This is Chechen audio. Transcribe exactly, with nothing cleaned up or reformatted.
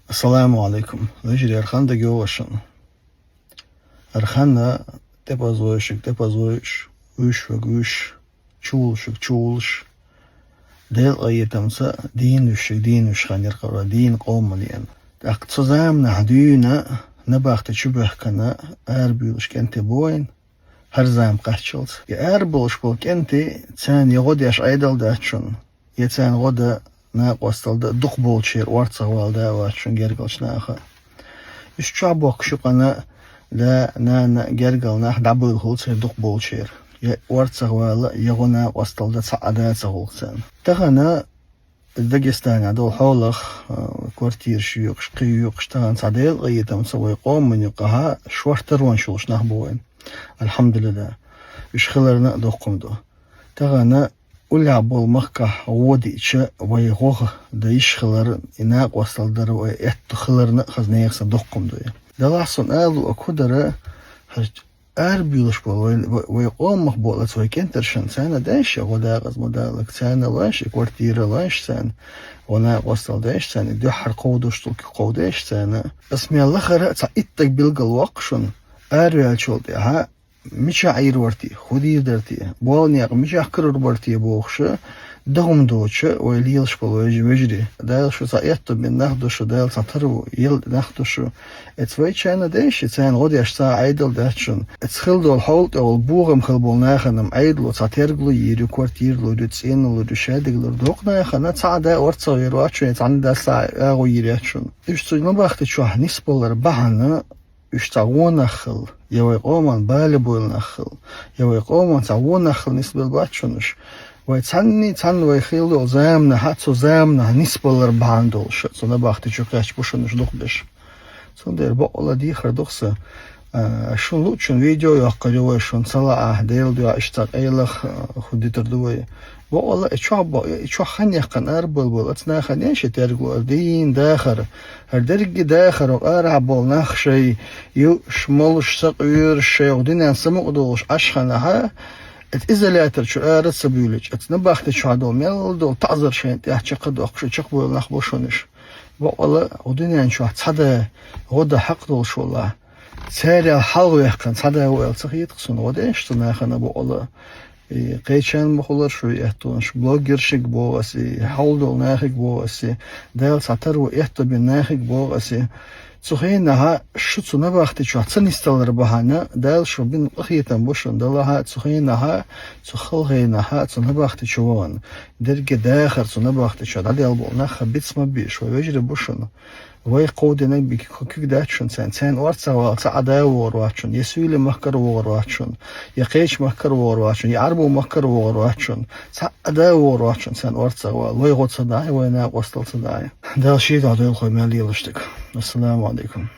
Ассаламу алейкум. Вежарий, ара хан дага йогӀу шуна. Ара хан тӀепазойшиг тӀепазойш, уьш вега уьш, чувулшиг чувулш. Делан къахетамца дийна уьшиг дийна уьш хан яр кхара, дийна къоман ян. ТӀаккха цу заманахь дуьйна набахти чу баьхкина арабуьйлуш кӀентий бу вайн, хӀара зама кхаччалц. И арабовлуш болу кӀентий, царна я гӀо деш Ӏедал дац шуна, я царна гӀо дан, накъостал дан дукхахболчеран орцахвала да а вац шуна гергарчу наха. Уьш чохь бохкуш ю къана да, нана, гергара нах дӀабевлла хуьлу церан дукхахболчеран. Я орцахвала, я гӀо, накъостал дан цхьа а да ца гӀуллакх царна. Тахана Дагестанехь долу хьолах, а, квартираш йоькъуш, кхин йоькъуш, тахана цхьа Делан къахетамца вай къоман юкъахь шортта таронаш йолуш нах бу вайн. Алхьамдулиллах. Уьш хиларна а доккха хӀума ду. Тахана уллехь болу махкахь гӀо диъча, вай гӀо дан йиш хилар, и накъостал дар вай аьтто хиларна а хаза нехан сан доккха хӀума ду и. Делахь суна ала луург хӀун дара, хӀара арабуьйлуш болу вай, вай, вай къомах болу оцу вай кӀентаршна, царна дайша гӀо дакъаза ма даллалц, царна лойша и квартира, лойша царна гӀо, накъостал дайша царна, и дуьххьара кховдош долу куьг кховдайша царна. Ас мел лахара а цхьа итт стаг билгал воккху шуна, араваьллачул тӀаьхьа мичахь Ӏийр вара те, хӀун дийр дара те, болу некъ мичахь карор бара те бохуш, дан хӀума доцуш вай лелаш болу вежа-, вежарий. Дала шу цхьа аьтто бина нах ду шу, Дала цхьа таро елла нах ду шу. Эца вайчарна дайша, царна гӀо деш цхьа а Ӏедал дац шуна. Эца хила долу хьол тӀехула бохам хила болу нахана-м Ӏедало цхьа терго лур ю, квартира лур ю, цӀена лур ю, шадерг лур ю. Дукха нахана цхьа а да орцахвер вац шуна, я цхьанна дас цхьа а агӀо йийр яц шуна. Уьш цу набахти чохь нисбалар бахьана, уьш цхьа вон нах хилла, я вай къоман бале бойла нах хилла, я вай къоман цхьа вон нах хилла нисбелла бац шуна уьш. Вай цхьанний цхьанна вай хилла долу заманахь, цу заманахь нисбалар бахьана долуш, цу набахти чу кхаьчна бу шуна уьш дукхаберш. Цундела бакъволла дехар ду-кх сан, а, шуна луучун видео йоккхур ю вай, шуна ца лаахь, Делан дуьхьа иштта къайлаха, а, хӀун дитар ду вай. Бакъволла, и чохь бо-, и чохь хан яьккхина арабевлла болу оцу нахана шен терго лур дийна дахар. ХӀара дерриге дахар, хӀокху арахь болу нах шайн юуш, молуш, сакъоьруш, шайн хӀокху дуьненна самукъадолуш Ӏаш ханахь, изолятор чуьра ара ца буьйлича, оцу набахти чохь долу мел долу таӀзар шайна тӀехь чекхдоккхуш, чекхбевлла нах бу шуна уьш. Бакъволла, хӀокху дуьненна чохь цхьа да гӀо дан хьакъ долуш волахь, царал хьалхаваьккхина цхьа да ву аьлла ца хета-кх суна, гӀо деш цу нахана бакъволла. И кхечарна ма хуьлура шу и аьттонаш, блогершиг боху ас и, хьал долу нахиг боху ас и, Дала цхьа таро аьтто бина нахиг боху ас и. Цу хенахь шу цу набахти чохь ца нисдалар бахьана, Дала шу бина къахетам бу шуна, делахь а цу хенахь, цу хала хенахь, цу набахти чу вахана. Дерриге дахар цу набахти чохь дӀаделла болу нах хан биц ма бийша, вай вежарий бу шуна. Вай кховдинарг бен куьг дац шуна царна. Царна орцахвала цхьа а да вогӀур вац шуна. Я Суьйлийн махкара вогӀур вац шуна, я кхечу махкара вогӀур вац шуна, я Ӏарбойн махкара вогӀур вац шуна. Цхьа а да вогӀур вац шуна царна орцахвала. Вай гӀо ца даьхьа, вай накъостал ца даьхьа. Дала шен дуьхьа дойла вай мел лелаш дерг. Ассаламу алейкум.